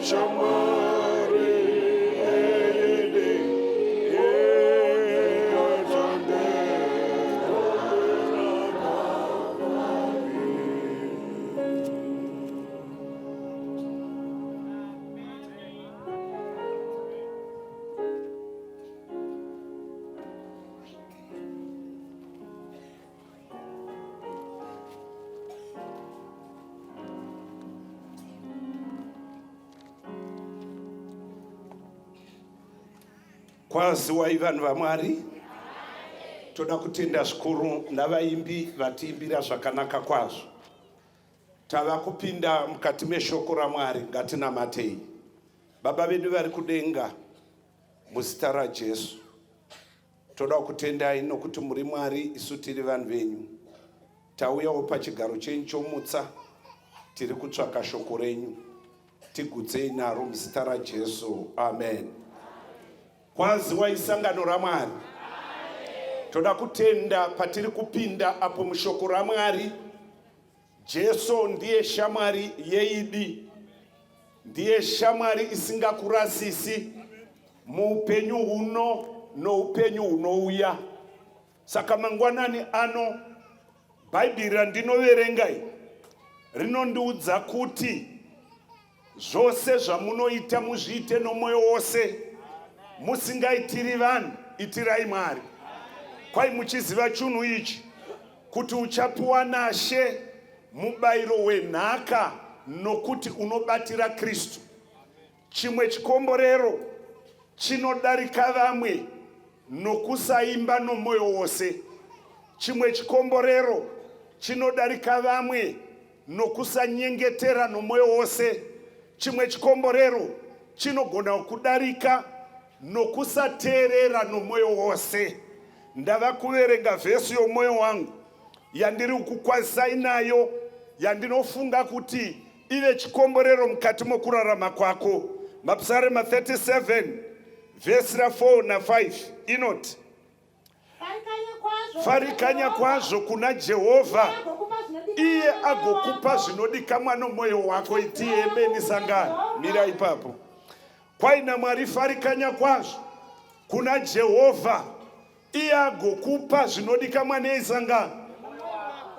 Shamwari yeidi Kwaziwai vanhu vaMwari, toda kutenda zvikuru navaimbi vatiimbira zvakanaka kwazvo. Tava kupinda mukati meshoko raMwari, ngatinamatei. Baba vedu vari kudenga, muzita raJesu Toda kukutendai nokuti muri Mwari, isu tiri vanhu venyu. Tauyawo pachigaro chenyu chomutsa, tiri kutsvaka shoko renyu. Tigutsei naro muzita raJesu. Amen. Kwaziwai sangano raMwari. Toda kutenda patiri kupinda apo mushoko raMwari. Jesu ndiye shamwari yeidi, ndiye shamwari isingakurasisi muupenyu huno noupenyu hunouya. Saka mangwanani ano Bhaibheri randinoverenga iri rinondiudza kuti Zvose zvamunoita muzviite nomwoyo wose, musingaitiri vanhu, itirai Mwari. Kwai muchiziva chunhu ichi, kuti uchapiwa naShe mubayiro wenhaka, nokuti unobatira Kristu. Chimwe chikomborero chinodarika vamwe nokusaimba nomwoyo wose. Chimwe chikomborero chinodarika vamwe nokusanyengetera nomwoyo wose. Chimwe chikomborero chinogona kudarika nokusateerera nomwoyo wose. Ndava kuverenga vhesi yomwoyo wangu yandiri kukwazisai nayo yandinofunga kuti ive chikomborero mukati mokurarama kwako. Mapsarema 37 vhesi ra 4 na 5 inoti farikanya kwazvo kuna Jehovha, iye agokupa zvinodikamwa nomwoyo wako. Iti emeni sangano, mira ipapo. Kwaina Mwari farikanya kwazvo kuna Jehovha, iye agokupa zvinodikamwa nei sangano.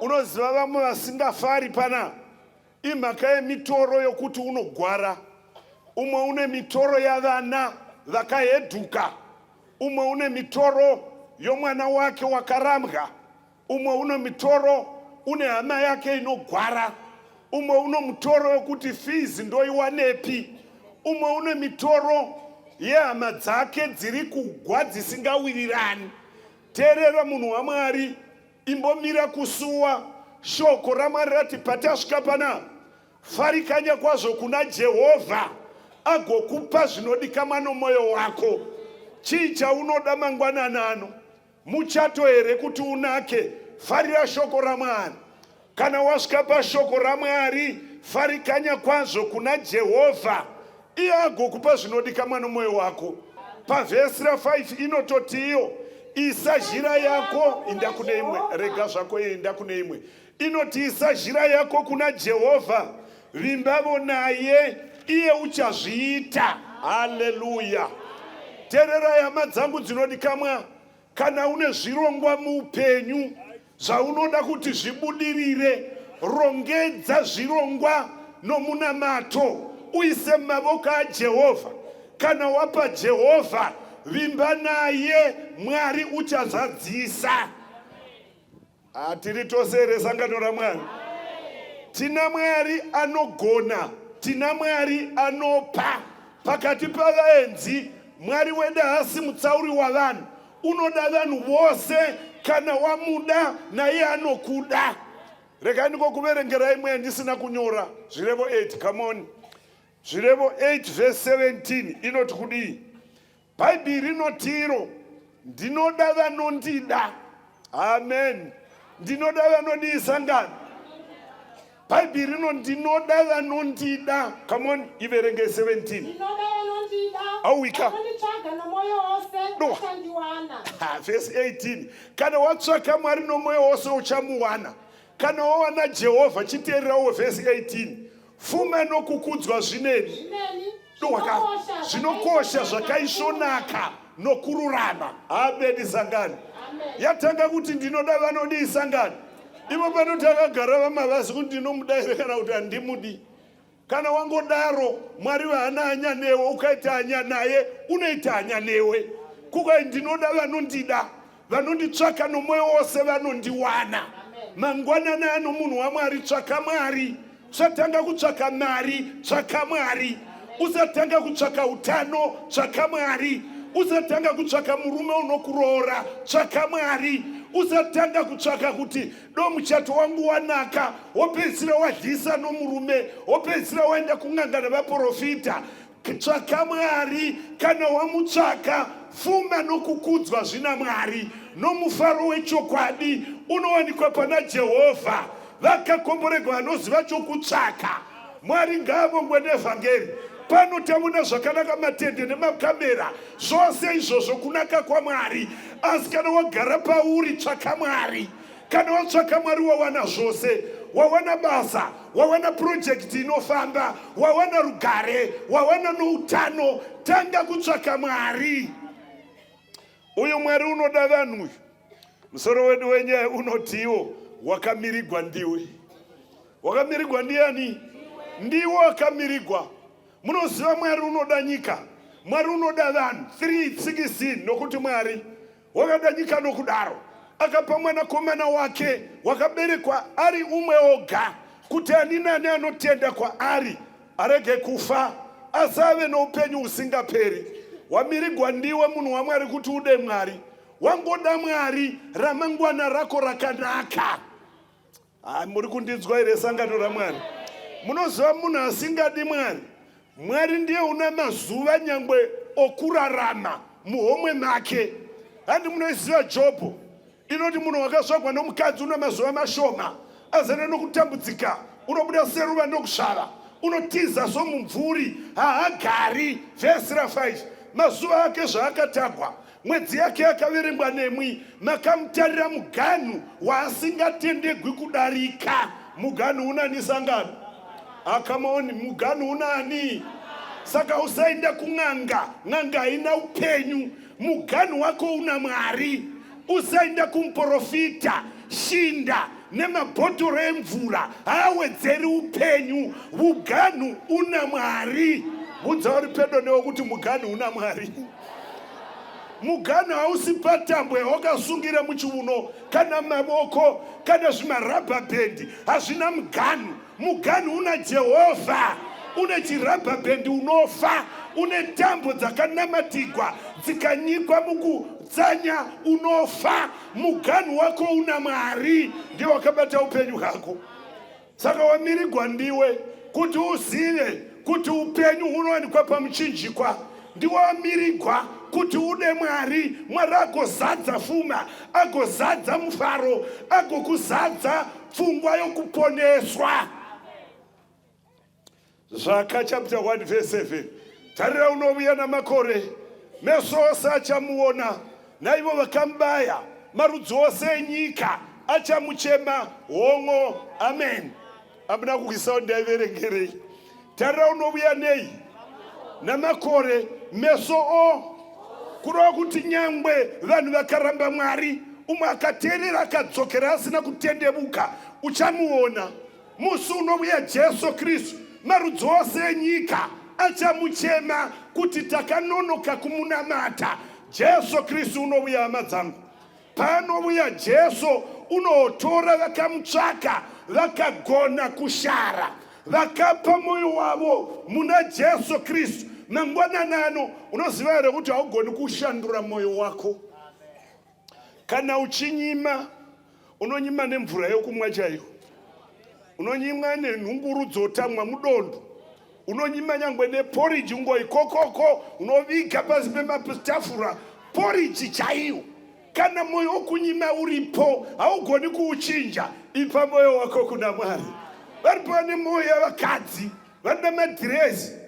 Unoziva vamwe vasingafari pana Imhaka yemitoro yokuti unogwara. Umwe une mitoro yavana vakahedhuka, umwe une mitoro yomwana wake wakarambwa, umwe une mitoro une hama yake inogwara, umwe uno mutoro yokuti fees ndoiwanepi, umwe une mitoro yehama dzake dziri kugwa dzisingawirirani. Teerera munhu waMwari, Imbomira kusuwa. Shoko raMwari rati patasvika pana farikanya kwazvo kuna Jehovha agokupa zvinodikamwa nomwoyo wako. Chii chaunoda mangwanani ano? Muchato here kuti unake? Farira shoko raMwari. Kana wasvika pashoko raMwari, farikanya kwazvo kuna Jehovha, iye agokupa zvinodikamwa nomwoyo wako. Pavhesi ra5 inototi iyo, isa zhira yako, inda kune imwe, rega zvako iyo, inda kune imwe. Inoti isa zhira yako kuna Jehovha, vimbavo naye, iye uchazviita. Haleluya! Tererai hama dzangu dzinodikamwa, Kana une zvirongwa muupenyu zvaunoda kuti zvibudirire, rongedza zvirongwa nomunamato uise mumavoko aJehovha. Kana wapa Jehovha, vimba naye, Mwari uchazadzisa. Ah, tiri tose here sangano raMwari? Tina Mwari anogona, tina Mwari anopa. Pakati pavaenzi, Mwari wedu haasi mutsauri wavanhu, unoda vanhu vose. Kana wamuda, naye anokuda. Regai ndingokuverengerai imwe yandisina kunyora, Zvirevo 8. Come on. Zvirevo 8 verse 17 inoti kudii? Bhaibheri rinotiro, ndinoda vanondida. Amen. Ndinoda vanodii sangano. Bhaibheri rino ndinoda vanondida. Come on, iverenge 17. Ndinoda vanondida. Auwika. Vanonditsvaga nomwoyo wose vachandiwana. Verse 18. Kana watsvaka Mwari nomwoyo wose uchamuwana. Kana wawana Jehovha chiteererawo verse 18. Fuma nokukudzwa zvineni. Zvineni. Dohwaka zvinokosha zvakaisvonaka nokururama. Ameni sangano. Yatanga kuti ndinoda vanodii sangano. Ivo pano takagara vamavasi kuti ndinomuda here kana kuti handimudi. Kana wangodaro Mwari vaana hanya newe, ukaita hanya naye unoita hanya newe. Kukai ndinoda vanondida, vanonditsvaka nomwoyo wose vanondiwana. Mangwanani ano munhu waMwari, tsvaka Mwari. Usatanga kutsvaka mari, tsvaka Mwari. Usatanga kutsvaka utano, tsvaka Mwari. Usatanga kutsvaka murume unokuroora, tsvaka Mwari. Usatanga kutsvaka kuti do muchato wangu wanaka, wopedzisira wadyisa nomurume, wopedzisira waenda kun'anga nevaprofita. Tsvaka Mwari, kana wamutsvaka, fuma nokukudzwa zvina Mwari, nomufaro wechokwadi unowanikwa pana Jehovha. Vakakomboregwa vanoziva chokutsvaka. Mwari ngaavongwe nevhangeri. Pano taona zvakanaka matende nemakamera, zvose izvozvo kunaka kwaMwari. Asi kana wagara pauri, tsvaka Mwari. Kana watsvaka Mwari wawana zvose, wawana basa, wawana purojekiti inofamba, wawana rugare, wawana noutano. Tanga kutsvaka Mwari. Uyu Mwari unoda vanhu uyu. Musoro wedu wenyaya unotiwo wakamirigwa ndiwe. Wakamirigwa ndiani? Ndiwe wakamirigwa. Munoziva Mwari unoda nyika. Mwari unoda vanhu. 3:16 nokuti Mwari wakada nyika nokudaro akapa mwanakomana wake wakaberekwa ari umwe oga kuti ani nani anotenda kwaari arege kufa asi ave noupenyu husingaperi. Wamirigwa ndiwe munhu waMwari kuti ude Mwari. Wangoda Mwari, ramangwana rako rakanaka. Ah, muri kundinzwa here sangano raMwari? Munoziva munhu asingadi Mwari, Mwari ndiye una mazuva nyangwe okurarama muhomwe make. Handi munoiziva Jobho inoti munhu wakazvagwa nomukadzi una mazuva mashoma azere nokutambudzika, unobuda seruva nokusvava, unotiza somumvuri, haagari. Vhesi ra5 mazuva ake zvaakatagwa Mwedzi yake yakaverengwa nemwi, makamutarira muganhu waasingatendegwi kudarika. Muganhu unani sangano? Ah, come on, muganhu unani? Saka usaenda kun'anga, n'anga haina upenyu. Muganhu wako una Mwari. Usaenda kumuporofita, shinda nemabhotoro emvura haawedzeri upenyu. Muganhu una Mwari. Vudza uri pedo newe kuti muganhu una Mwari. Muganhu hausi patambo yawakasungira muchiuno kana mavoko kana zvimarabha bhendi hazvina muganhu. Muganhu una Jehovha. Une chirabha bhendi unofa, une tambo dzakanamatigwa dzikanyikwa mukutsanya unofa. Muganhu wako una Mwari, ndiye wakabata upenyu hwako. Saka wamirigwa ndiwe kuti uzive kuti upenyu hunowanikwa pamuchinjikwa. Ndiwe wamirigwa kuti ude Mwari, Mwari agozadza fuma, agozadza mufaro, agokuzadza pfungwa yokuponeswa. Zvaka chapter 1 verse 7. Tarira unovuya namakore, meso ose achamuona, naivo vakamubaya, marudzi ose enyika achamuchema. Hongo, amen. Amuna kuisawo ndaiverengerei. Tarira unovuya nei? Namakore, meso o kureva kuti nyangwe vanhu vakaramba Mwari, umwe akateerera akadzokera asina kutendevuka, uchamuona. Musi unovuya Jesu Kristu, marudzi ose enyika achamuchema kuti takanonoka kumunamata. Jesu Kristu unovuya, hama dzangu. Paanovuya Jesu unotora vakamutsvaka, vakagona kushara, vakapa mwoyo wavo muna Jesu Kristu. Mangwanani ano, unoziva here kuti haugoni kushandura mwoyo wako? Kana uchinyima unonyima nemvura yokumwa chaiyo, unonyimwa nenhunguru dzotamwa mudondo, unonyima nyangwe neporiji ngoi kokoko unoviga pasi pematafura poriji chaiyo. Kana mwoyo wokunyima uripo haugoni kuuchinja. Ipa mwoyo wako kuna Mwari. Varipo vane mwoyo yavakadzi vanoda madhirezi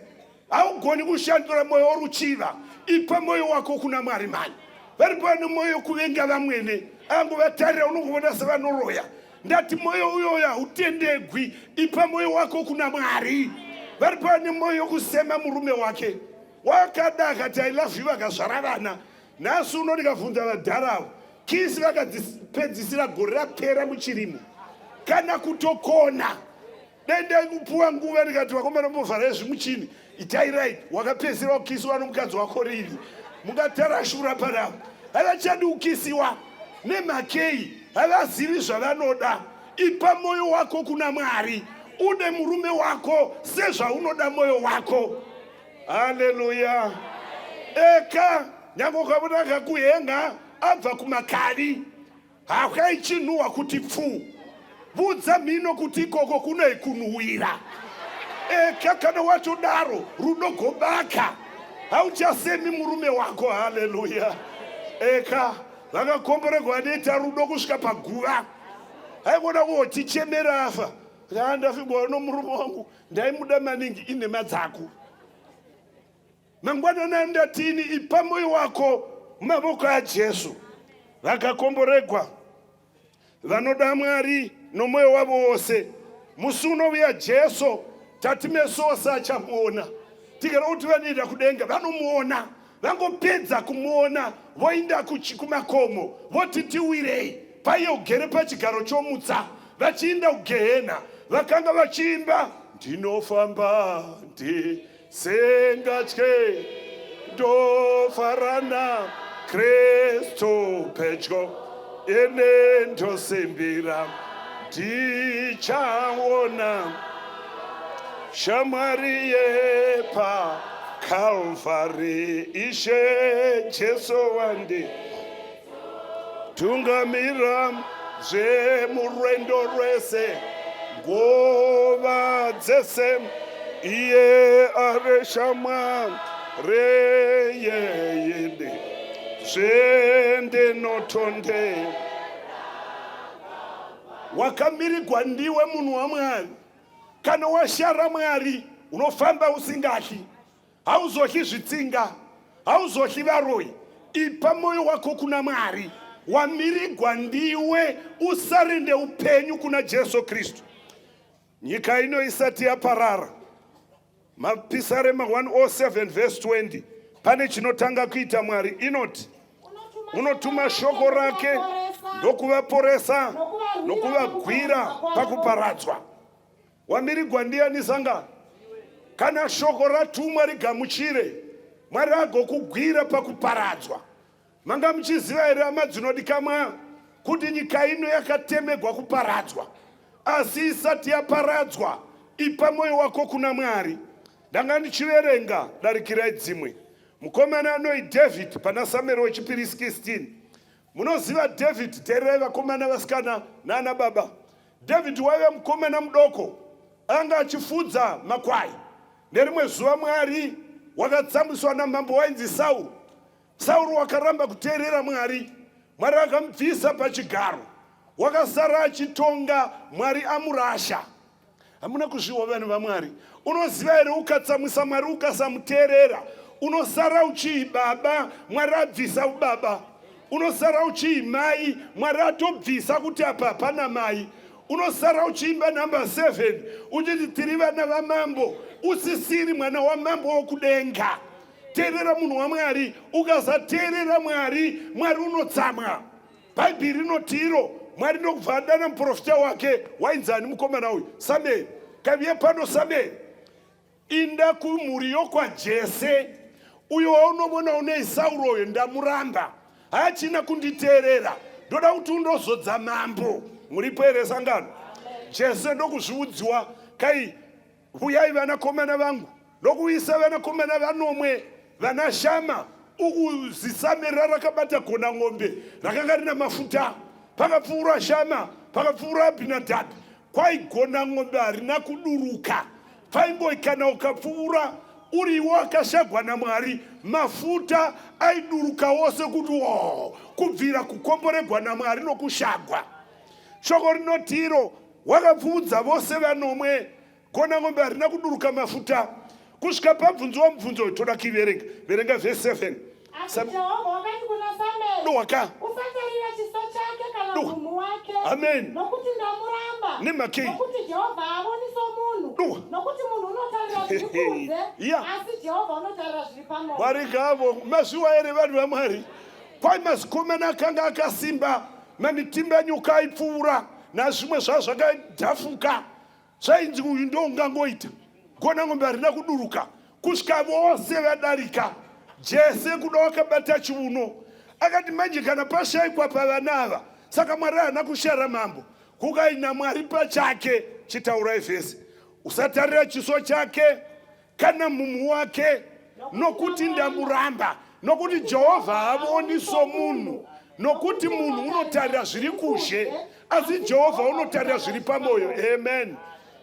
Haugoni kushandura mwoyo woruchiva. Ipa mwoyo wako kuna Mwari mhani. Varipo vane mwoyo yokuvenga vamwene, angovatarira unongovona sevanoroya. Ndati mwoyo uyoyo hautendegwi. Ipa mwoyo wako kuna Mwari. Vari pane mwoyo yokusema murume wake wakada akati I love you, vakazvara vana. Nhasi uno ndikabvunza vadhara avo, kisi vakadzipedzisira gore rapera muchirimo kana kutokona. Dai ndaikupuwa nguva ndikati vakomana mbovharai zvimuchini, itai right. Wakapedzisira kukisiwa nomukadzi wako rini? Mungatarashura panapa. Havachadi kukisiwa nemhakei? Havazivi zvavanoda. Ipa mwoyo wako kuna Mwari, ude murume wako sezvaunoda mwoyo wako. Haleluya! Eka nyange ukaona akakuhenga abva kumakari, hapwa ichinhuhwa kuti pfuu, vudza mhino kuti ikoko kunoikunhuhwira. Eka kana watodaro rudo gobaka, hauchasemi murume wako. Haleluya! Eka vakakomboregwa vanoita rudo kusvika paguva. Haikona kuotichemera afa ndafigwa nomurume wangu, ndaimuda maningi. Inhema dzako. Mangwanani andatini, ipa mwoyo wako mumavoko aJesu. Vakakomboregwa vanoda Mwari nomwoyo wavo wose. Musi unovuya Jesu, tati meso ose achamuona. Tikada kuti vanoenda kudenga vanomuona, vangopedza kumuona voinda kumakomo voti tiwirei paiye ugere pachigaro chomutsa, vachiinda kugehena vakanga vachiimba ndinofamba ndisingatye, ndofarana Kristu pedyo, ine ndosimbira ndichaona shamwari yepa Calvary, Ishe Jesu wandi tungamira zvemurwendo rwese nguva dzese, iye are shamwari yeyende zvendinotonde. Wakamirigwa ndiwe munhu waMwari. Kana washara Mwari, unofamba usingatyi, hauzodyi zvitsinga, hauzodyi varoyi. Ipa mwoyo wako kuna Mwari. Wamirigwa ndiwe, usarende upenyu kuna Jesu Kristu. Nyika ino isati yaparara, Mapisarema 107 verse 20, pane chinotanga kuita Mwari inoti unotuma shoko rake ndokuvaporesa nokuvagwira pakuparadzwa. Wamirigwa ndiani sangano? Kana shoko ratumwa rigamuchire, Mwari agokugwira pakuparadzwa. Manga muchiziva here, hama dzinodikamwa, kuti nyika ino yakatemegwa kuparadzwa? Asi isati yaparadzwa, ipa mwoyo wako kuna Mwari. Ndanga ndichiverenga, darikirai dzimwe. Mukomana anoi David pana Samueri wechipiri 16. Munoziva David, teererai vakomana, vasikana naana baba. David waiva mukomana mudoko anga achifudza makwai. Nerimwe zuva Mwari wakatsamwiswa namambo wainzi Sauro. Sauro wakaramba kuteerera Mwari. Mwari akamubvisa pachigaro. Wakasara achitonga Mwari amurasha. Hamuna kuzviwa vanhu vaMwari. Unoziva here, ukatsamwisa Mwari ukasamuteerera, unosara uchii baba, Mwari abvisa ubaba. Unosara uchii mai, Mwari atobvisa kuti apa hapana mai. Unosara uchiimba namba 7 uchiti tiri vana vamambo, usisiri mwana wamambo wokudenga. Teerera munhu waMwari. Ukasateerera Mwari, Mwari unotsamwa. Bhaibheri rinoti iro Mwari ndokubva adana muprofita wake wainzani mukomana uyu Samueri. Kaviye pano Samueri, inda kumhuri yokwaJese, uyo waunovona unei Sauro uyo ndamuramba, haachina kunditeerera, ndoda kuti undozodza mambo. Muripo here sangano? Jese ndokuzviudziwa kai, vuyai vanakomana vangu, ndokuisa vanakomana vanomwe vana Shama. Uku zisamera rakabata gona ng'ombe rakanga rina mafuta. Pakapfuura Shama, pakapfuura Abhinadhabhi, kwaigona ng'ombe harina kuduruka. Paingoi kana ukapfuura uriwo akashagwa naMwari, mafuta aiduruka wose kuti wo kubvira kukomboregwa naMwari nokushagwa. Shoko rinoti iro wakapfuudza vose vanomwe, gona ng'ombe harina kuduruka mafuta kusvika pabvunziwa mubvunzo uyu. Toda kuiverenga. Verenga vhesi 7. Asi Jehovha wakati kuna Samueri, Dohwaka. Usatarira chiso chake kana Dohwa. mumhu wake, Amen. nokuti ndamuramba. Nemakei. Nokuti Jehovha haavoni somunhu. somunhu Duwa. Nokuti munhu unotarira zviri kunze, asi Jehovha unotarira zviri pamwoyo. Mwari ngavo mazviwa here vanhu vaMwari? Kwai mazikomana akanga akasimba, mamitimba enyoka aipfuura, nazvimwe zvazvo zvakadhafuka. Zvainzi uyu ndo ungangoita. Gona ngombe harina kuduruka kusvika vose vadarika. Jese kuda wakabata chiuno. Akati manje kana pashaikwa pavana ava, saka Mwari haana kushara mambo. Kukai naMwari pachake, chitaurai vhesi. Usatarira chiso chake kana mumhu wake, nokuti ndamuramba. Nokuti Jehovha haavoni somunhu, nokuti munhu unotarira zviri kuzhe, asi Jehovha unotarira zviri pamwoyo. Amen.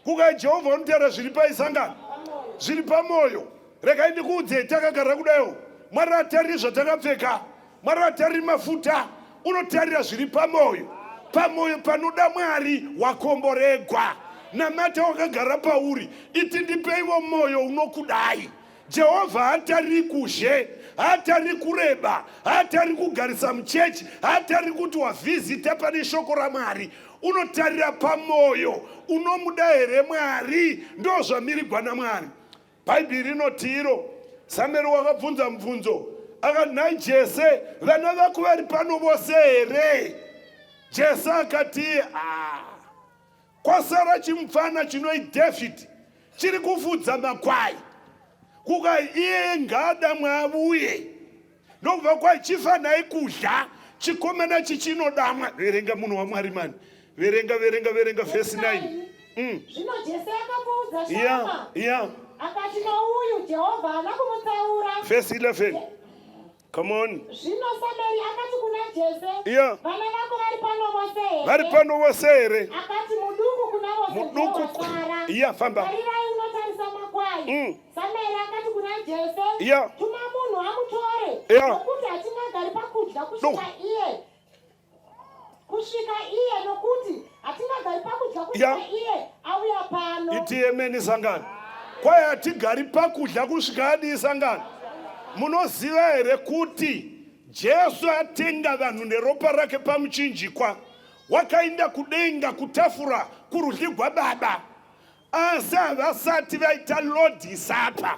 Kukai Jehovha unotarira zviri paisangano, zviri pamwoyo. Regai ndikuudzei, takagara kudaiwo, Mwari hatariri zvatakapfeka, Mwari hatariri mafuta, unotarira zviri pamwoyo. Pamwoyo panoda Mwari wakomboregwa. Namata wakagara pauri, iti ndipeiwo mwoyo unokudai. Jehovha haatariri kuzhe, haatariri kureba, haatariri kugarisa muchechi, haatariri kuti wavhizita pane shoko raMwari. Unotarira pamwoyo, unomuda here Mwari? Ndozvamirigwa naMwari. Bhaibheri rinoti iro Samueri wakabvunza mubvunzo akati, nhai Jese, vana vako vari pano vose here? Jese akati, ah, kwasara chimupfana chinoi David chiri kufudza makwai, kuka iye ngaadamwe avuye. Ndokubva kwai chifanai kudya chikomana chichinodamwa. Verenga munhu waMwari mani, verenga verenga verenga vhesi 9. Zvino Jese akapfuudza Shama akati, nouyu Jehovha haana kumutsaura. Vhesi 11. Come on. Zvino Samueri akati kuna Jese, Vana vako vari pano vose here? Vari pano vose here? Akati, muduku kuna vose Muduku. ndiye wasara. Famba. Tarirai unotarisa makwai. Samueri akati kuna Jese, Tuma munhu amutore, nokuti hatingagari pakudya kusvika iye kusvika iye nokuti hatingagari pakudya kusvika iye auya pano. Iti emeni sangano. Kwai hatigari pakudya kusvika adii sangano. Munoziva here kuti Jesu atenga vanhu neropa rake pamuchinjikwa, wakaenda kudenga kutafura kurudyi gwababa, asi havasati vaita Lord Supper,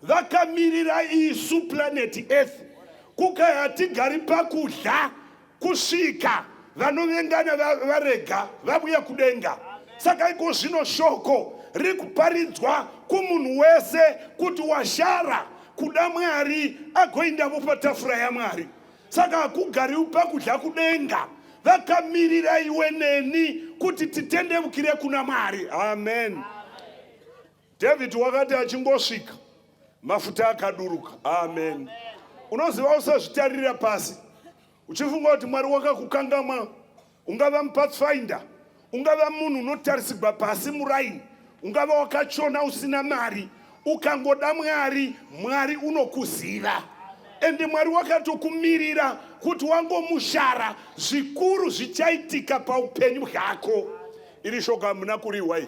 vakamirira isu planet Earth. Kukai hatigari pakudya kusvika vanovengana varega vavuya kudenga. Saka iko zvino shoko riri kuparidzwa kumunhu wese kuti washara kuda Mwari agoindavo patafura yaMwari. Saka hakugariwi pakudya kudenga, vakamirira iwe neni kuti titendevukire kuna Mwari. Amen. David wakati achingosvika mafuta akaduruka. Amen. Unoziva, usazvitarira pasi uchifunga kuti Mwari wakakukangamwa. Ungava mupathfinder, ungava munhu unotarisigwa pasi muraini, ungava wakachona usina mari, ukangoda Mwari, Mwari unokuziva. Ende Mwari wakatokumirira kuti wangomushara, zvikuru zvichaitika paupenyu hwako. Iri shoko hamuna kurihwa iri.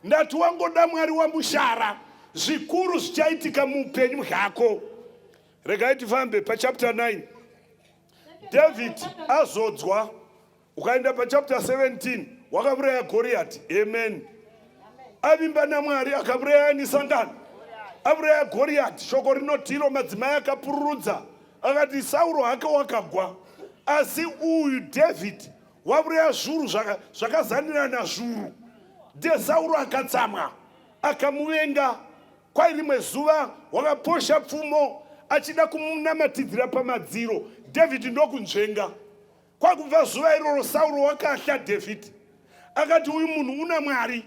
Ndati wangoda Mwari wamushara, zvikuru zvichaitika muupenyu hwako. Regai tifambe pachapter 9. David azodzwa, ukaenda pachapter 17 wakauraya Goriati. Amen. Avimba naMwari akauraya nisangano, auraya Goriati. Shoko rinotiro madzimai akapururudza akati Sauro hake wakagwa, asi uyu David wauraya zvuru zvakazanirana zvuru. De Sauro akatsamwa akamuvenga. Kwai rimwe zuva wakaposha pfumo achida kumunamatidzira pamadziro, David ndokunzvenga. Kwakubva zuva iroro Sauro wakahla David, akati uyu munhu una Mwari,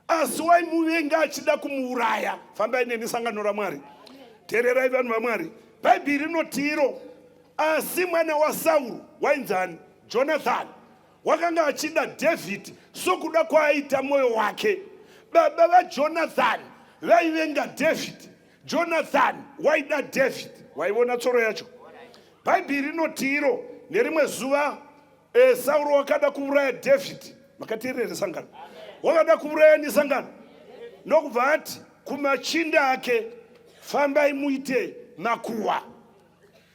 asi waimuvenga achida kumuuraya. Fambai neni sangano raMwari, teererai vanhu vaMwari. Bhaibheri rinoti iro, asi mwana waSauro wainzani? Jonathan wakanga achida David sokuda kwaaita mwoyo wake. Baba vaJonathan vaivenga David, Jonathan waida David. Waiona tsoro yacho? Bhaibheri rinoti iro, nerimwe zuva Sauro wakada kuuraya David. Makateerera sangano? Wakada kuuraya nesangano, ndokubva ati kumachinda ake, fambai muite makuhwa,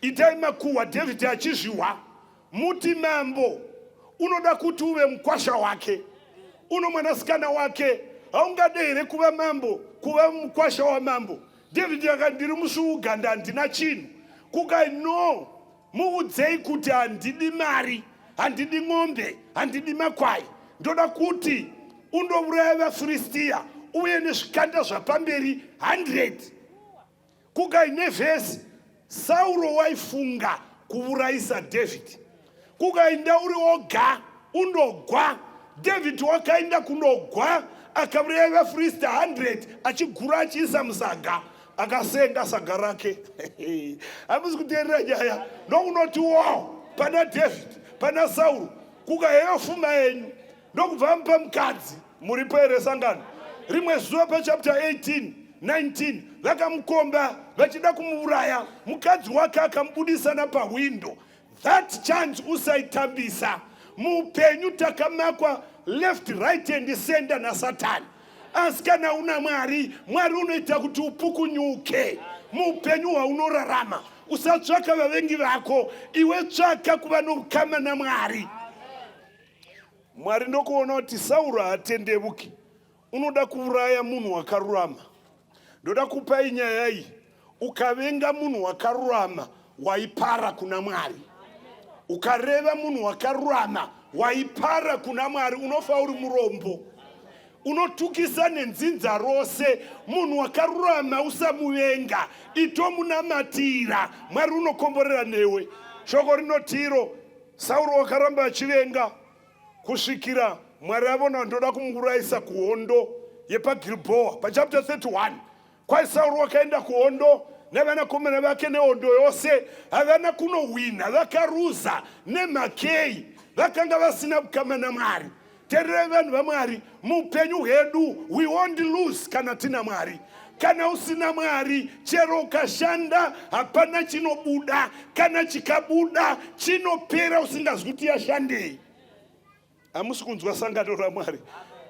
itai makuhwa. David achizvihwa, muti mambo unoda kuti uve mukwasha wake, uno mwanasikana wake. Haungade here kuva mambo, kuva mukwasha wamambo? David akati, ndiri musvuuganda, handina chinhu. Kukai no, muudzei kuti handidi mari, handidi ng'ombe, handidi makwai. Ndoda kuti undouraya vaFiristiya uye nezvikanda zvapamberi 100. Kukai nevhesi, Sauro waifunga kuurayisa David. Kukainda uri oga undogwa. David wakainda kunogwa akauraya vaFirista 100 achigura achiisa musaga akasenga saga rake. Hamusi kuteerera nyaya. Ndokunoti wo pana David pana Sauro kukaheyo fuma yenyu ndokubva amupa mukadzi. Muripo here sangano? Rimwe zuva pachapter 18 19 vakamukomba vachida kumuuraya, mukadzi wake akamubudisa napahwindo. That chance usaitambisa. Muupenyu takamakwa left right and center naSatani, asi kana una Mwari, Mwari unoita kuti upukunyuke muupenyu hwaunorarama. Usatsvaka vavengi vako, iwe tsvaka kuva noukama naMwari. Mwari ndokuona kuti Sauro haatendevuki, unoda kuuraya munhu wakarurama. Ndoda kupai nyaya iyi. Ukavenga munhu wakarurama, waipara kuna Mwari. Ukareva munhu wakarurama, waipara kuna Mwari, unofa uri murombo. Unotukisa nenzinza rose. Munhu wakarurama usamuvenga, itomunamatira. Mwari unokomborera newe. Shoko rinotiro, Sauro wakaramba achivenga kusvikira Mwari avona ndoda kumuurayisa kuhondo yepaGilboa. Pachapter 31 kwai Sauro wakaenda kuhondo nevanakomana vake nehondo yose, havana kunohwina, vakaruza. Nemhakei? Vakanga vasina kukama naMwari. Tererai vanhu vaMwari, muupenyu hwedu we won't lose kana tina Mwari. Kana usina Mwari, chero ukashanda hapana chinobuda. Kana chikabuda chinopera usingazwi kuti yashandei. Hamusi kunzwa sangano raMwari?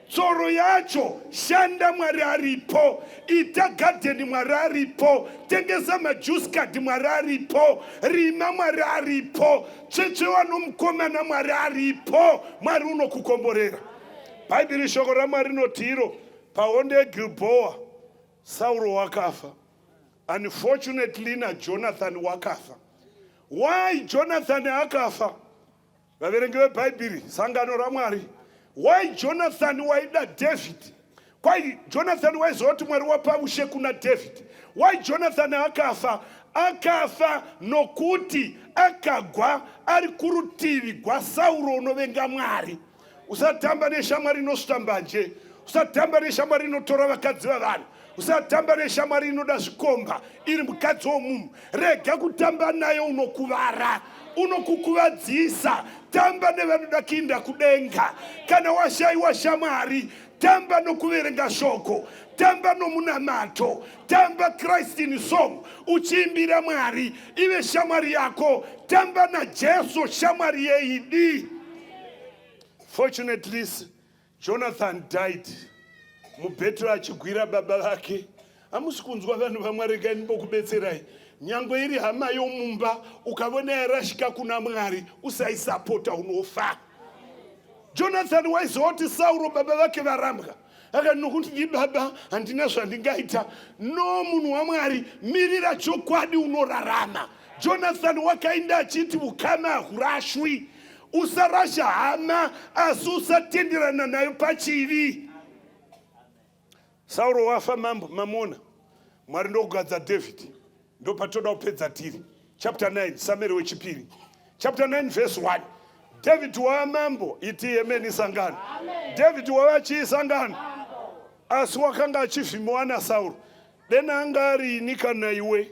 Tsoro yacho, shanda Mwari aripo, ita gadheni Mwari aripo, tengesa majuice card Mwari aripo, rima Mwari aripo, tsvetsvewa nomukomana Mwari aripo. Mwari unokukomborera. Bhaibheri shoko raMwari rinoti iro pahondo yeGilboa Sauro wakafa. Unfortunately naJonathan wakafa. Why Jonathan akafa? Vaverengi veBhaibheri, sangano raMwari. Why Jonathan waida David? Kwai Jonathan waiziva kuti Mwari wapa ushe kuna David. Why Jonathan akafa? Akafa nokuti akagwa ari kurutivi gwaSauro unovenga Mwari. Usatamba neshamwari inosvuta mbanje. Usatamba neshamwari inotora vakadzi vavanhu. Usatamba neshamwari inoda zvikomba iri mukadzi womunhu. Rega kutamba nayo, unokuvara, unokukuvadzisa. Tamba nevanoda kuinda kudenga. Kana washaiwa shamwari, tamba nokuverenga shoko, tamba nomunamato, tamba Christ in song uchiimbira Mwari, ive shamwari yako. Tamba naJesu, shamwari yeidi. Fortunately, Jonathan died mubhetro achigwira baba vake. Hamusi kunzwa vanhu vaMwari, regai ndimbokubetserai. Nyangwe iri hama yomumba, ukavona yarashika kuna Mwari, usaisapota, unofa. Jonathan waiziva kuti Sauro baba vake varambwa, akati nokuti ndibaba handina zvandingaita. No, munhu waMwari, mirira chokwadi, unorarama. Jonathan wakainda achiti ukama hurashwi. Usarasha hama, asi usatenderana nayo pachivi. Sauro wafa mambo, mamona Mwari ndokugadza David. Ndopatoda kupedza tiri chapter 9 Samuel wechipiri chapter 9 verse 1. David wava mambo, iti yemeni sangano. David wava chii sangano? Asi wakanga achivhimiwa naSauro. Dena anga ari ini kana iwe,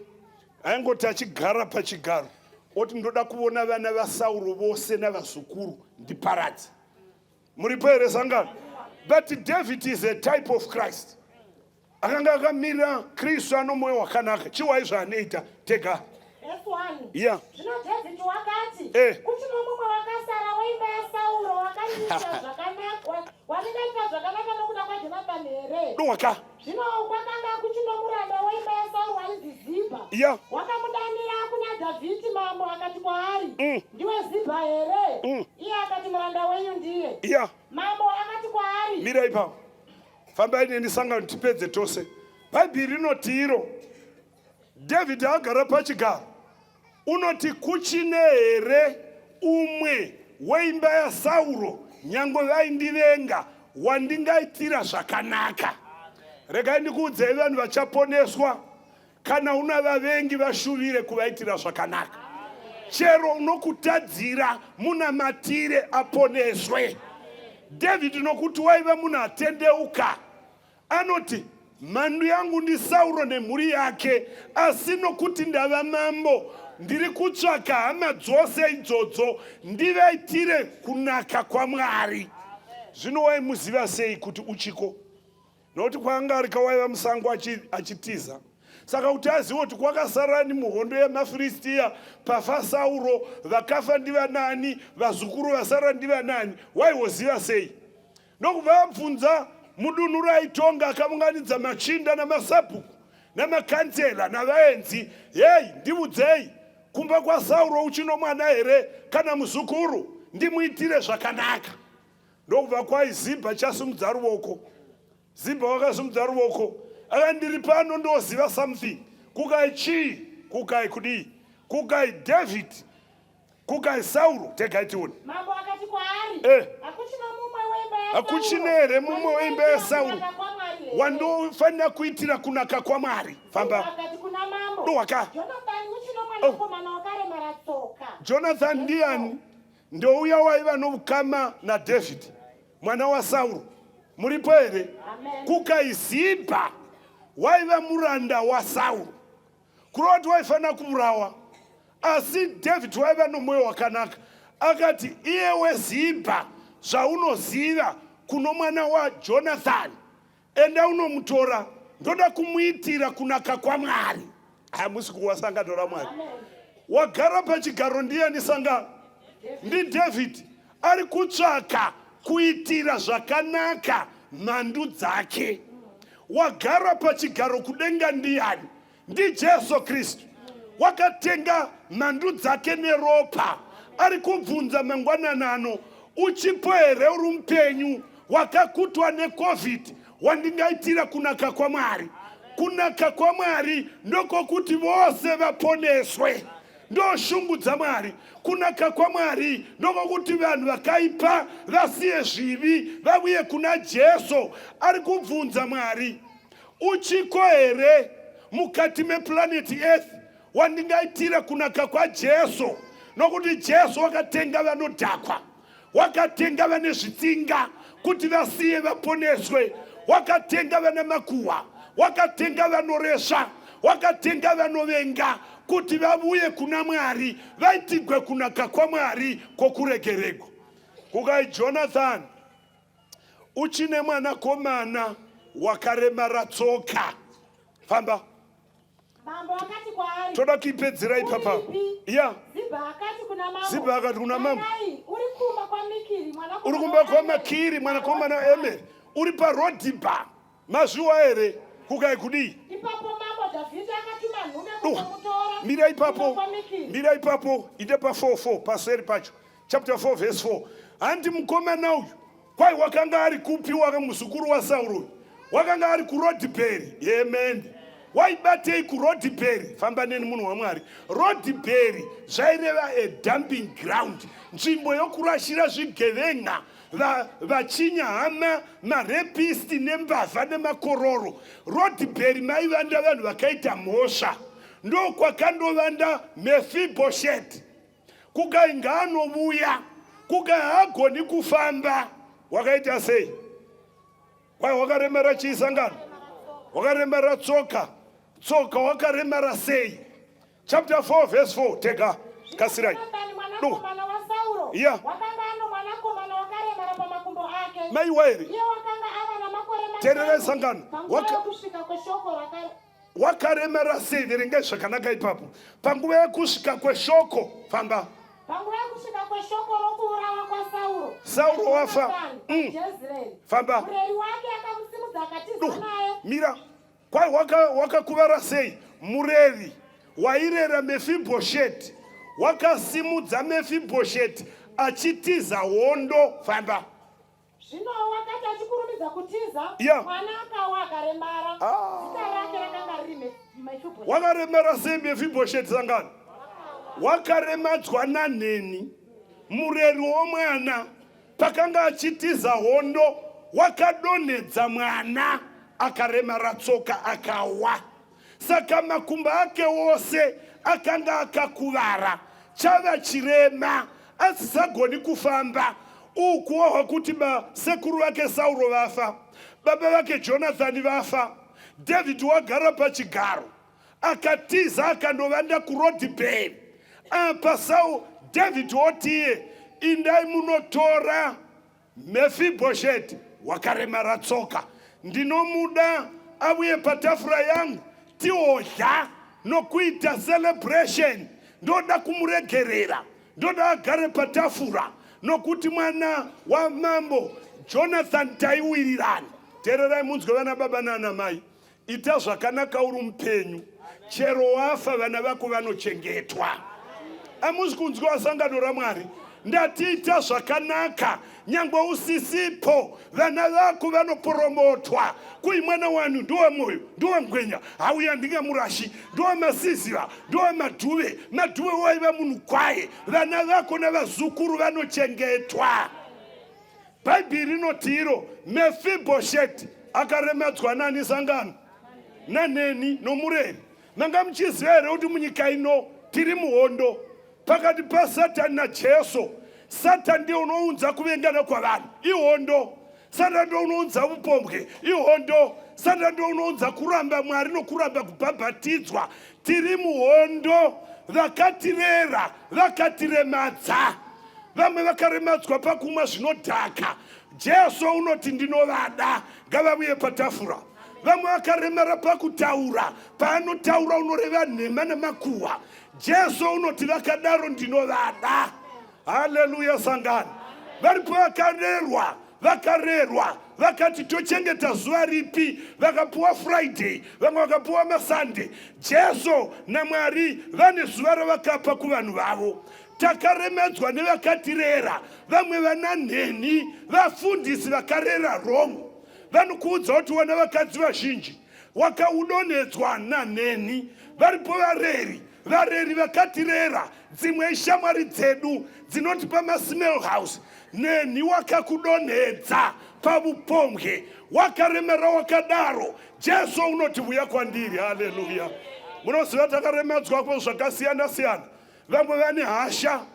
aingoti achigara pachigaro oti ndoda kuvona vana vaSauro vose navazukuru ndiparadze. Muripo here sangano? But David is a type of Christ. Akanga akamira Kristu ano mwoyo wakanaka. Chiwai zvaanoita tega. Yeah. Zvino David wakati, eh. Kuchino mumwe wakasara weimba yaSauro wakandiita zvakanaka, wandingaita zvakanaka nokuda kwaJonathani here? Dowaka. Zvino kwakanga kuchino muranda weimba yaSauro ainzi Zibha. Yeah. Wakamudanira kuna Dhavhidhi mambo akati kwaari, Ndiwe Zibha here? Iye akati, muranda wenyu ndiye. Yeah. Mambo akati kwaari, Mira ipapo. Fambai neni sangano tipedze tose. Bhaibheri rinoti iro David agara pachigaro unoti kuchine here umwe weimba yaSauro nyange vaindivenga wandingaitira zvakanaka. Regai ndikuudzei vanhu vachaponeswa kana una vavengi vashuvire kuvaitira zvakanaka. Chero unokutadzira munamatire aponeswe. David nokuti waiva munhu atendeuka Anoti, Mhandu yangu ndiSauro nemhuri yake, asi nokuti ndava mambo, ndiri kutsvaka hama dzose idzodzo ndivaitire kunaka kwaMwari. Zvino waimuziva sei kuti uchiko? Nokuti kwaanga ari kawaiva musango achitiza. Saka kuti azive kuti kwakasarani muhondo yemaFiristiya, pafa Sauro, vakafa ndivanani, vazukuru vasara ndivanani, waiwoziva sei? Ndokubva abvunza mudunhu raaitonga akaunganidza machinda namasabhuku namakansela navaenzi, Hei, ndiudzei, kumba kwaSauro uchino mwana here kana muzukuru, ndimuitire zvakanaka? Ndokubva kwai Zibha chasimudza ruvoko. Zibha wakasimudza ruvoko akati, ndiri pano ndoziva something. Kukai chii? Kukai kudii? Kukai David Kukai Sauro, tegai tione. Mambo akati kwaari, eh. Hakuchina mumwe weimba yaSauro. Hakuchina here mumwe weimba yaSauro wandofanira kuitira kunaka kwaMwari? Famba. Akati kuna mambo, Dohwaka. Jonathan uchino mwanakomana oh. wakaremara tsoka. Jonathan ndiani? Ndouya waiva noukama naDavid mwana waSauro. Muripo here? Kukai Zibha waiva muranda waSauro. Kureva kuti waifanira kuurawa. Asi David waiva nomwoyo wakanaka. Akati, iyewe Zibha, zvaunoziva kuno mwana waJonathani, enda unomutora, ndoda kumuitira kunaka kwaMwari. Hamusi kuwa sangano raMwari. Wagara pachigaro ndiyani sangano? NdiDavid. Ari kutsvaka kuitira zvakanaka mhandu dzake. Wagara pachigaro kudenga ndiyani? NdiJesu Kristu. Wakatenga mhandu dzake neropa. Ari kubvunza mangwanani ano, uchipo here uri mupenyu wakakutwa neCovid wandingaitira kunaka kwaMwari? Kunaka kwaMwari ndokokuti vose vaponeswe. Ndoshungu dzaMwari. Kunaka kwaMwari ndokokuti vanhu vakaipa vasiye zvivi vavuye kuna Jesu. Ari kubvunza Mwari, uchiko here mukati meplanet Earth wandingaitira kunaka kwaJesu? Nokuti Jesu wakatenga vanodhakwa, wakatenga vane zvitsinga kuti vasiye vaponeswe, wakatenga vana makuhwa, wakatenga vanoresva, wakatenga vanovenga kuti vavuye kuna Mwari, vaitigwe kunaka kwaMwari kwokuregeregwa. Kukai Jonathan, uchine mwanakomana wakaremara tsoka. Famba. Mambo akati kwaari, Toda kuipedzera ipapa. Ya. Zibha akati kuna mambo. Zibha akati kuna mambo. Uri kumba kwaMikiri mwanakomana. Uri kumba kwaMakiri mwanakomana waEmeri. Uri paRodhiba. Mazviwa here? Kukai kudii? Ipapo mambo Dhavhidhi akatuma nhume kunomutora. Mira ipapo. Mira ipapo. Inde pa 4 4 paseri pacho. Chapter 4 verse 4. Handi mukomana uyu Kwai wakanga ari kupi waka muzukuru waSauro uyu? Wakanga ari kuRodhibheri. Amen. Waibatei kuRodhibheri? Famba neni munhu waMwari. Rodhibheri zvaireva a dumping ground, nzvimbo yokurashira zvigeven'a, vachinya hama, marepisti nembavha nemakororo. Rodhibheri maivanda vanhu vakaita mhosva. Ndokwakandovanda Mefibhosheti. Kukai ngaanovuya, kukai haagoni kufamba. Wakaita sei? Kwai wakaremara chii sangano? Wakaremara tsoka. Tsoka wakaremara sei? Chapter 4 verse 4 tega kasirai. Do. Yeah. Mai wairi. Tererai sangano. Waka Wakaremara sei? Verengai zvakanaka ipapo. Panguva yekusvika kweshoko, famba. Panguva yekusvika kweshoko rokuurawa kwaSauro, Sauro wafa. Famba. Mureri wake akamusimudza akatiza naye. Mira. Kwai wakakuvara waka sei? Mureri wairera Mefibhosheti wakasimudza Mefibhosheti achitiza hondo. Famba. Zvino wakati achikurumidza kutiza, mwana akawa akaremara. Ah. Zita rake rakanga riri Mefibhosheti. Wakaremara sei Mefibhosheti sangano? Wakaremadzwa nanheni, mureri womwana, pakanga achitiza hondo, wakadonhedza mwana akaremara tsoka akawa. Saka makumbo ake ose akanga akakuvara, chava chirema, asisagoni kufamba. Ukuwo hwakuti basekuru vake Sauro vafa, baba vake Jonathani vafa, David wagara pachigaro, akatiza akandovanda kuRodhibheri. Apa Saul, David wotiye, indai munotora Mefibhosheti wakaremara tsoka, ndinomuda auye patafura yangu tiodya nokuita celebration. Ndoda kumuregerera, ndoda agare patafura nokuti mwana wamambo Jonathan taiwirirana. Teererai munzwe vana baba nana mai, ita zvakanaka uri mupenyu, chero wafa vana vako vanochengetwa. Hamusi kunzwa sangano raMwari? Ndati ita zvakanaka nyangwe usisipo, vana vako vanoporomotwa. Kui mwana wanu ndowamwoyo, ndowangwenya, hauya ndingamurashi, ndowamasiziva, ndowamadhuve, madhuve waiva munhu kwaye. Vana vako navazukuru vanochengetwa. Bhaibheri rinoti iro Mefibhosheti akaremadzwa nani sangano? Naneni nomureri. Manga muchiziva here kuti munyika ino tiri muhondo pakati paSatani naJesu? Satani ndiye unounza kuvengana kwavanhu, ihondo. Satani ndiye unounza upombwe, ihondo. Satani ndiye unounza kuramba Mwari nokuramba kubhabhatidzwa. Tiri muhondo, vakatirera vakatiremadza. Vamwe vakaremadzwa pakumwa zvinodhaka. Jesu unoti ndinovada, ngavavuye patafura. Vamwe vakaremara pakutaura, paanotaura unoreva nhema nemakuhwa. Jesu unoti vakadaro ndinovada. Haleluya sangano. Varipo vakarerwa, vakarerwa vakati tochengeta zuva ripi, vakapuwa Friday, vamwe vakapuwa maSunday. Jesu naMwari vane zuva ravakapa kuvanhu vavo. Takaremedzwa nevakatirera, vamwe vana nhenhi, vafundisi vakarera wrong. Vanokuudza kuti wana vakadzi vazhinji, wakaudonhedzwa nanhenhi. Varipo vareri, vareri vakatirera, dzimwe ishamwari dzedu dzinotipa masmell house. Nhenhi wakakudonhedza pavupombwe, wakaremera wakadaro. Jesu unoti vuya kwandiri. Haleluya. Munoziva takaremadzwa zvakasiyana siyana. Vamwe vane hasha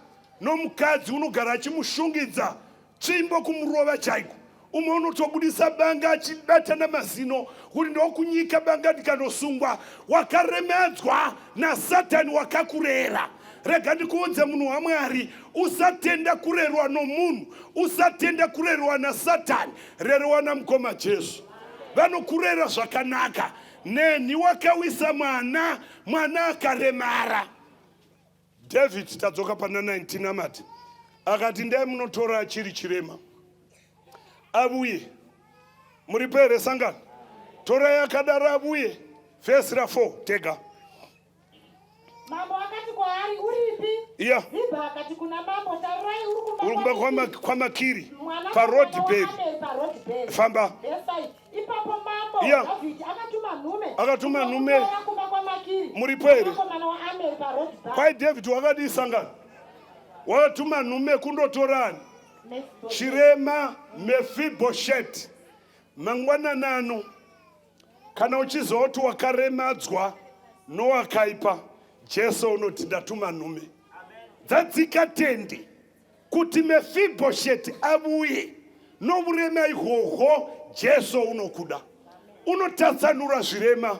nomukadzi unogara achimushungidza tsvimbo kumurova chaiko. Umwe unotobudisa banga achibata namazino kuti ndokunyika banga ndikanosungwa. Wakaremedzwa naSatani wakakurera. Rega ndikuudze munhu waMwari, usatenda kurerwa nomunhu, usatenda kurerwa naSatani, rerwa namukoma Jesu. Vanokurera zvakanaka. Neni wakawisa mwana, mwana akaremara. David tadzoka pana 19 amati akati ndai munotora achiri chirema avuye. Muripo here sangano? Torai akadaro avuye. Vhesi ra 4 tega. Mambo akati kwaari, uripi? Iya. Zibha akati kuna mambo, tarirai uri kumba Uri kumba kwaMakiri paRodhibheri. Parodhibheri. Famba. Verse 5. Ipapo mambo Dhavhidhi akatuma nhume. Akatuma nhume. Kumba kwaMakiri. Muripo here? Mwanakomana waAmeri paRodhibheri. Kwai David wakadii sangano? Wakatuma nhume kundotora ani? Chirema Mefibhosheti. Mangwanani ano kana uchiziva kuti wakaremadzwa nowakaipa, Jesu unoti ndatuma nhume dzadzika tende kuti Mefibhosheti avuye nourema ihwohwo. Jesu unokuda, unotatsanura zvirema.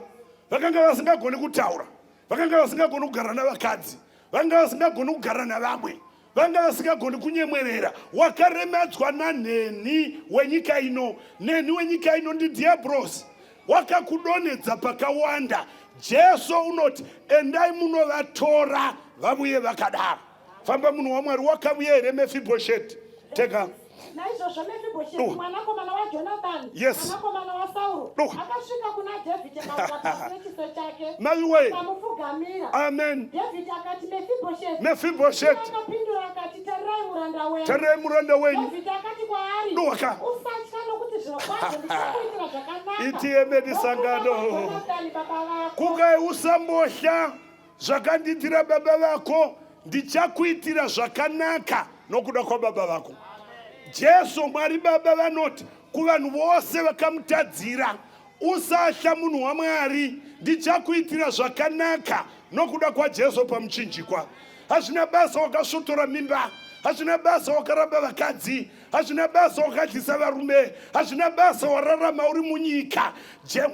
Vakanga vasingagoni kutaura, vakanga vasingagoni kugara navakadzi, vakanga vasingagoni kugara navamwe, vanga vasingagoni kunyemwerera. Wakaremadzwa nanheni wenyika ino. Nhenhi wenyika ino ndidhiabhorosi, wakakudonhedza pakawanda. Jesu unoti endai munovatora vavuye vakadaro. Famba munhu waMwari, wakavuya here Mefibhosheti? Tega. Naizvozvo Mefibhosheti mwanakomana waJonathani, mwanakomana waSauro, akasvika kuna Dhavhidhi akawira pasi nechiso chake, Maiwe. akamupfugamira. Amen. Dhavhidhi akati, Mefibhosheti. Mefibhosheti. Iye akapindura akati, Tarirai muranda wenyu. Tarirai muranda wenyu. Dhavhidhi akati kwaari, Doka. Usatya nokuti zvirokwazvo ndichakuitira zvakanaka. Iti emeni Nokuda sangano. kwaJonathani baba vako. Kukai usambohla zvakandiitira baba vako ndichakuitira zvakanaka nokuda kwababa vako. Jesu Mwari Baba vanoti kuvanhu vose vakamutadzira, usatya munhu waMwari, ndichakuitira zvakanaka nokuda kwaJesu pamuchinjikwa. Hazvina basa wakasvotora mimba, hazvina basa wakaramba vakadzi, hazvina basa wakadyisa varume, hazvina basa wararama uri munyika.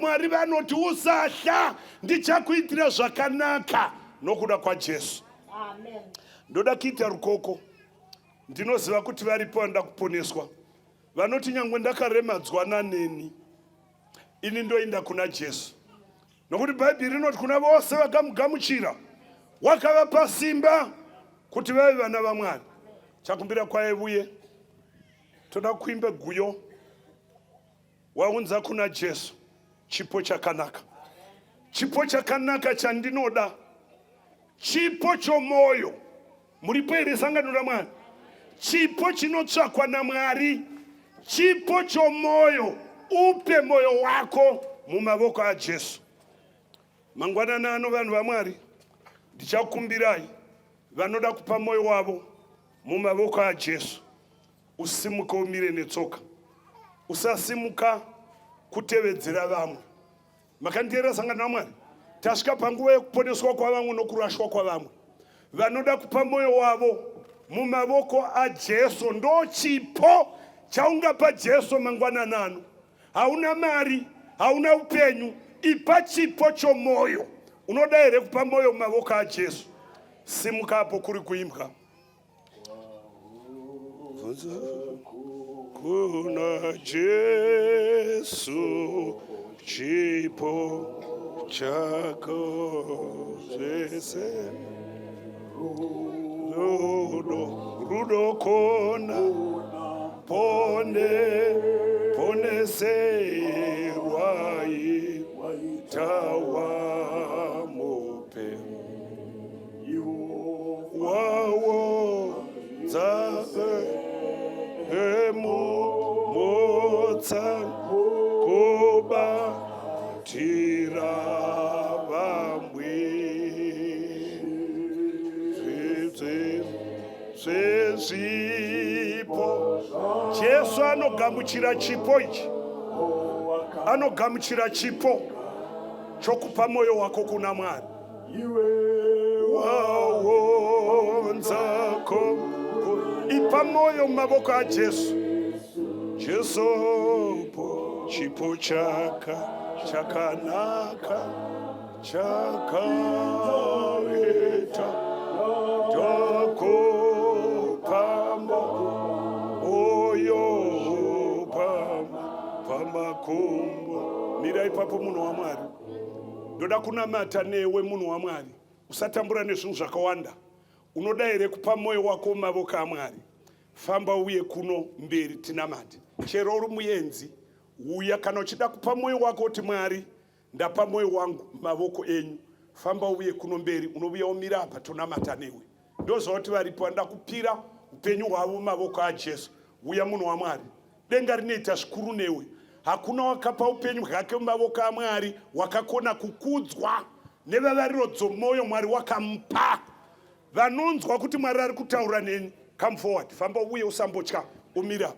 Mwari vanoti usatya, ndichakuitira zvakanaka nokuda kwaJesu. Amen. Ndoda kuita rukoko. Ndinoziva kuti varipo vanoda kuponeswa vanoti nyangwe ndakaremadzwa naneni ini ndoinda kuna Jesu, nokuti Bhaibheri rinoti kuna vose vakamugamuchira wakavapa simba kuti vave vana vaMwari. Chakumbira kwaye vuye toda kuimba guyo waunza kuna Jesu chipo chakanaka, chipo chakanaka chandinoda, chipo chomwoyo. Muripo here sangano raMwari? Chipo chinotsvakwa naMwari, chipo chomwoyo. Upe mwoyo wako mumavoko aJesu. Mangwanani ano vanhu vaMwari, ndichakumbirai vanoda kupa mwoyo wavo mumavoko aJesu, usimuke umire netsoka. Usasimuka kutevedzera vamwe. Makanditeerera sangano raMwari? Tasvika panguva yekuponeswa kwavamwe nokurashwa kwavamwe. Vanoda kupa mwoyo wavo mumavoko aJesu, ndo chipo chaungapa Jesu mangwanani ano. Hauna mari, hauna upenyu, ipa chipo chomwoyo. Unoda here kupa mwoyo mumavoko aJesu? Simuka apo kuri kuimbwa. Kuna Jesu chipo chako zvese rudo rudo kona pone poneserwai tawa mupe wawo dzamutsa kubatira vamwe zvezvipo. Jesu anogamuchira chipo ichi, anogamuchira chipo chokupa mwoyo wako kuna Mwari. Waonzako ipa mwoyo mumavoko aJesu. Jesu po chipo chaka chakanaka chakaita takopamba oyo pamakumbo. Mira ipapo munhu waMwari. Ndoda kunamata newe munhu waMwari. Usatambura nezvinhu zvakawanda. Unoda here kupa mwoyo wako mumavoko aMwari? Famba uye kuno mberi tinamate. Chero uri muenzi, uya kana uchida kupa mwoyo wako uti Mwari, ndapa mwoyo wangu mumavoko enyu. Famba uye kuno mberi, unovuya umira apa tonamata newe. Ndoziva kuti varipo vanoda kupira upenyu hwavo mumavoko aJesu. Uya munhu waMwari. Denga rinoita zvikuru newe. Hakuna wakapa upenyu hwake mumavoko aMwari wakakona kukudzwa nevavariro dzomwoyo Mwari wakamupa. Vanonzwa kuti Mwari ari kutaura neni, come forward, famba uye usambotya, umira.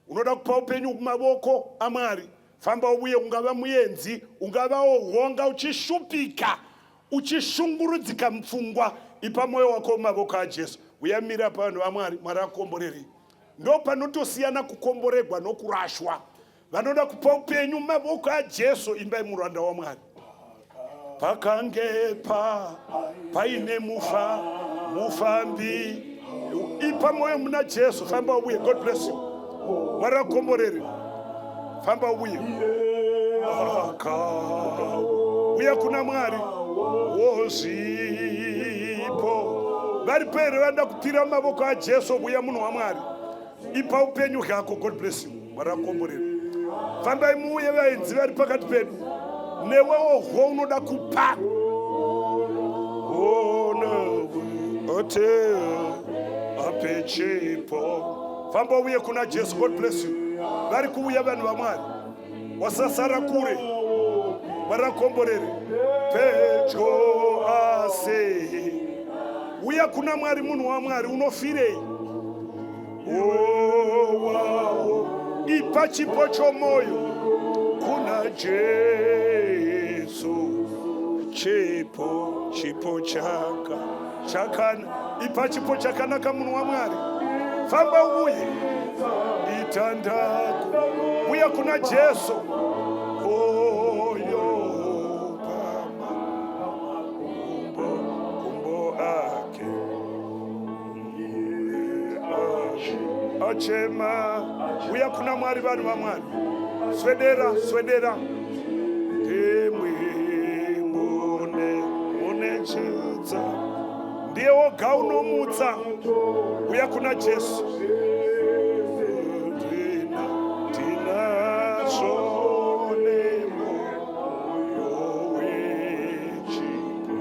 Unoda kupa upenyu mumavoko aMwari, famba uye. Ungava muenzi, ungavawo wonga uchishupika, uchishungurudzika mupfungwa, ipa mwoyo wako mumavoko aJesu. Uyamira pavanhu vaMwari, Mwari akukomborerei. Ndo panotosiyana kukomboregwa nokurashwa. Vanoda kupa upenyu mumavoko aJesu, imbai muranda waMwari. Pakange pa paine mufa mufambi, ipa mwoyo muna Jesu. Famba uye, God bless you. Mwari akukomborere. Famba uye, uya kuna Mwari wozvipo. Varipo here vanoda kupira mumavoko aJesu? Uya munhu waMwari. Ipa upenyu hwako. God bless you. Mwari akomborere. Fambai muuye vaenzi vari pakati pedu. Newewo hwo unoda kupa. Ote ape chipo. Famba uye kuna Jesu. God bless you. Vari kuuya vanhu vaMwari. Wasasara kure. Mwari akomborere. Pedyo asi. Uya kuna Mwari munhu waMwari unofirei? Owawo ipa chipo chomoyo kuna Jesu chipo chipo chaka chakana ipa chipo chakanaka munhu waMwari famba uye itandako uya kuna Jesu oyo pama kumbo kumbo ake achema uya kuna Mwari vanhu vaMwari swedera swedera ndimwi mune mune chidza ndiye woga unomutsa uya kuna Jesu tinazvo nemoyo wechipo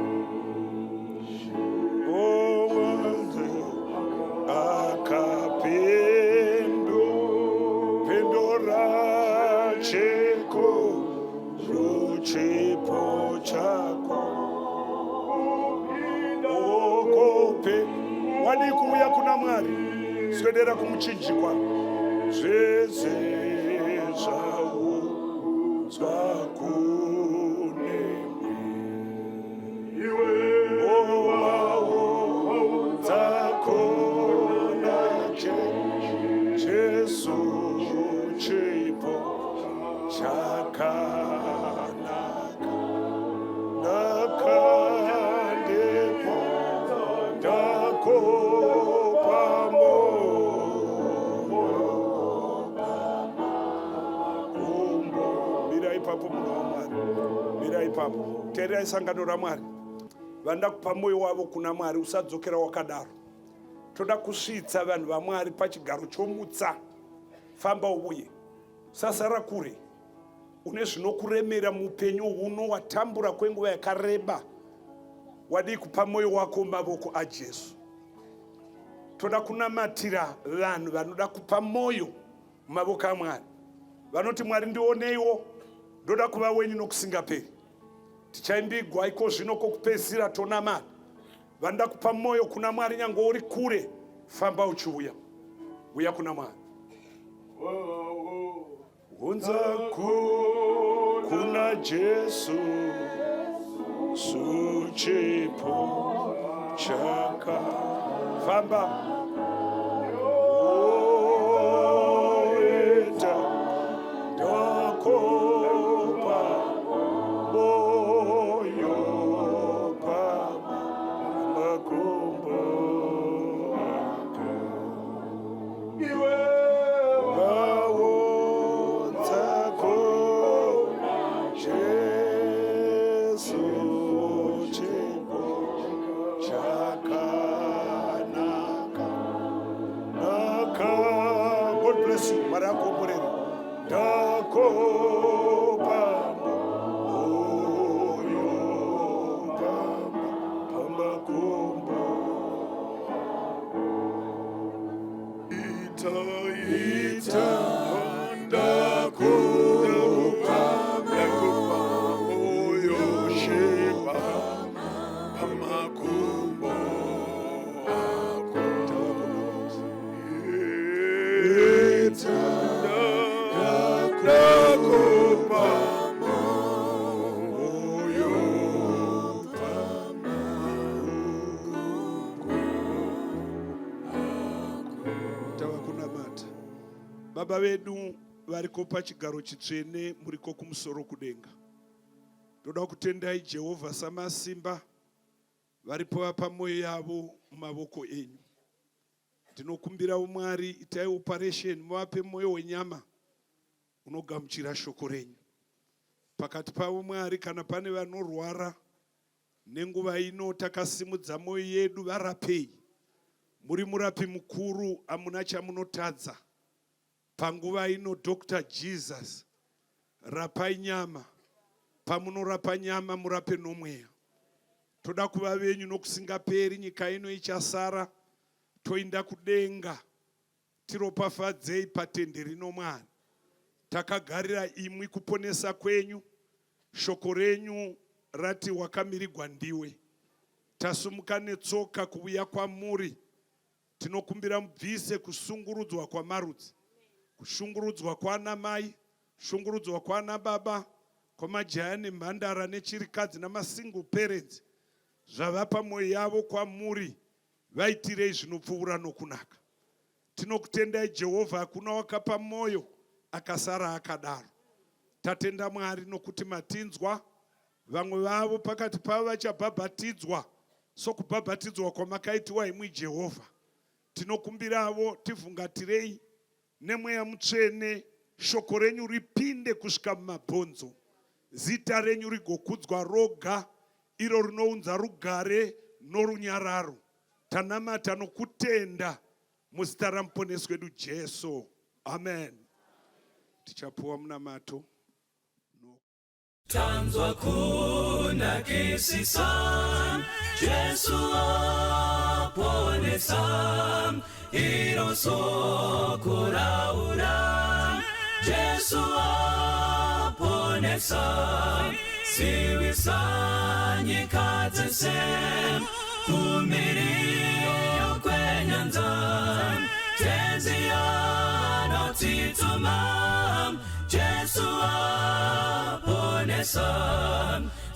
owanze akapindu pindura chiko ruchipo chako okope wadii kuuya kuna Mwari swedera kumuchinjikwa zvese zvaudzwa kunemwi Jesu chipo chakanaka nakandipo ndakopa moyo kumbo mira ipapo munhu waMwari mira ipapo teererai sangano raMwari vanoda kupa moyo wavo kuna Mwari usadzokera wakadaro toda kusvitsa vanhu vaMwari pachigaro chomutsa famba uvuye usasara kure une zvinokuremera muupenyu huno watambura kwenguva yakareba wadii kupa moyo wako mumavoko aJesu toda kunamatira vanhu vanoda kupa moyo mumavoko aMwari vanoti Mwari ndioneiwo ndoda kuva wenyu nokusingaperi tichaimbigwa iko zvino kokupedzisira tonamata vanoda kupa moyo kuna Mwari nyange uri kure famba uchiuya uya kuna Mwari hunza kuna Jesu suchipo chaka famba oita ndakopa moyo pamakumbo ake vaonzako Jesu chipo chakanaka naka God bless you Mwari akomborere ndakopa moyo pamakumbo ita ita ndakupa ndakupa moyo shepa pamakumbo ako ita ndakupa moyo pamakumbo tava kunamata Baba vedu variko pachigaro chitsvene muriko kumusoro kudenga toda kutendai Jehovha samasimba varipo vapa mwoyo yavo mumavoko enyu ndinokumbirawo Mwari itai operation muvape mwoyo wenyama unogamuchira shoko renyu pakati pavo Mwari kana pane vanorwara nenguva ino takasimudza mwoyo yedu varapei. Muri murapi mukuru, hamuna chamunotadza. Panguva ino, Dr Jesus, rapai nyama. Pamunorapa nyama, murape nomweya. Toda kuva venyu nokusingaperi. Nyika ino ichasara, toinda kudenga. Tiropafadzei patende rino, Mwari. Takagarira imwi, kuponesa kwenyu. Shoko renyu rati wakamirigwa ndiwe. Tasumuka netsoka kuuya kwamuri. Tinokumbira mubvise kusungurudzwa kwamarudzi, kushungurudzwa kwana mai, kushungurudzwa kwana baba, kwamajaya nemhandara nechirikadzi namasingle parents. Zvavapa mwoyo yavo kwamuri, vaitirei zvinopfuura nokunaka. Tinokutendai, Jehovha. Hakuna wakapa mwoyo akasara akadaro. Tatenda, Mwari, nokuti matinzwa. Vamwe vavo pakati pavo vachabhabhatidzwa sokubhabhatidzwa kwamakaitiwa imwi, Jehovha. Tinokumbiravo tivhungatirei nemweya mutsvene, shoko renyu ripinde kusvika mumabhonzo, zita renyu rigokudzwa roga, iro rinounza rugare norunyararo. Tanamata nokutenda muzita ramuponesi wedu Jesu, amen. Tichapuwa munamato. Tanzwa kunakisisa, Jesu aponesa, iro soko raura. Jesu aponesa, siwisa nyika dzese, kumiriyo kwenyanza. Tenzi anotituma, Jesu aponesa,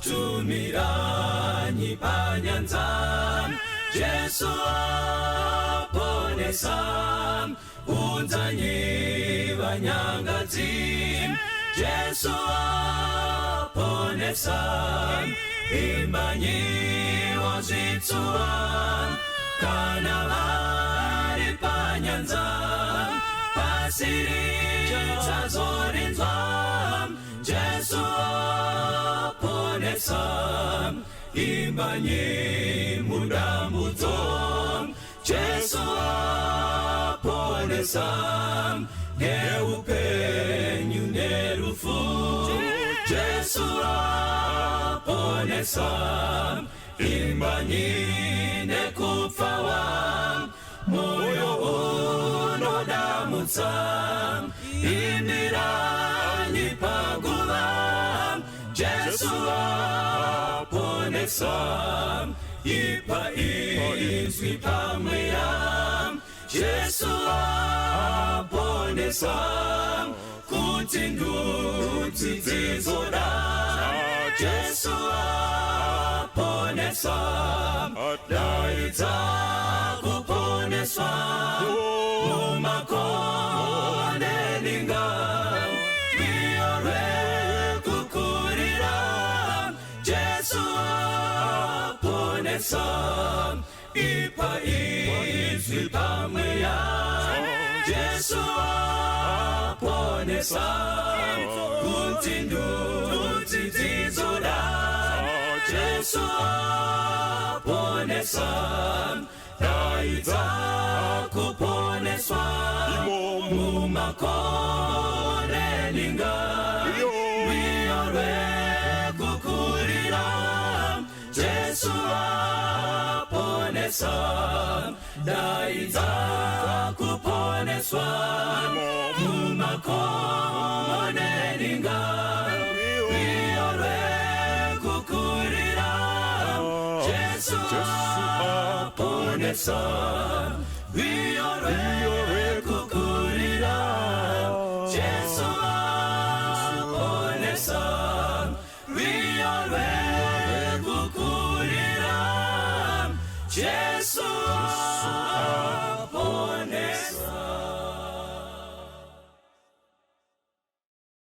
tumiranyi panyanza. Jesu aponesa, unzanyi vanyangadzi. Jesu aponesa, imbanyi wazvitsuwa, kana vari panyanza, pasiri chazorinzwa. Jesu aponesa, imbanyi mudambudzo. Jesu aponesa, neupenyu nerufu. Jesu aponesa, imbanyi nekupfawa, moyo unodamutsa. Imiranyi paguva, Jesu aponesa, ipa izwi pamweya. Jesu aponesa, kuti ndudzi dzizoda. Jesu aponesa, daidza kuponeswa mumakone ninga, rwiyo rwekukurira. Jesu aponesa, ipa izwi pamweya. Jesu aponesa, kuti ndudzi dzizoda. Jesu aponesa, daidza kuponeswa mumakore ninga, rwiyo rwekukurira. Jesu aponesa, daidza kuponeswa mumakore ninga, rwiyo rwekukurira. Jesu aponesa, rwiyo rwekukurira. Jesu aponesa, rwiyo rwekukurira. Jesu.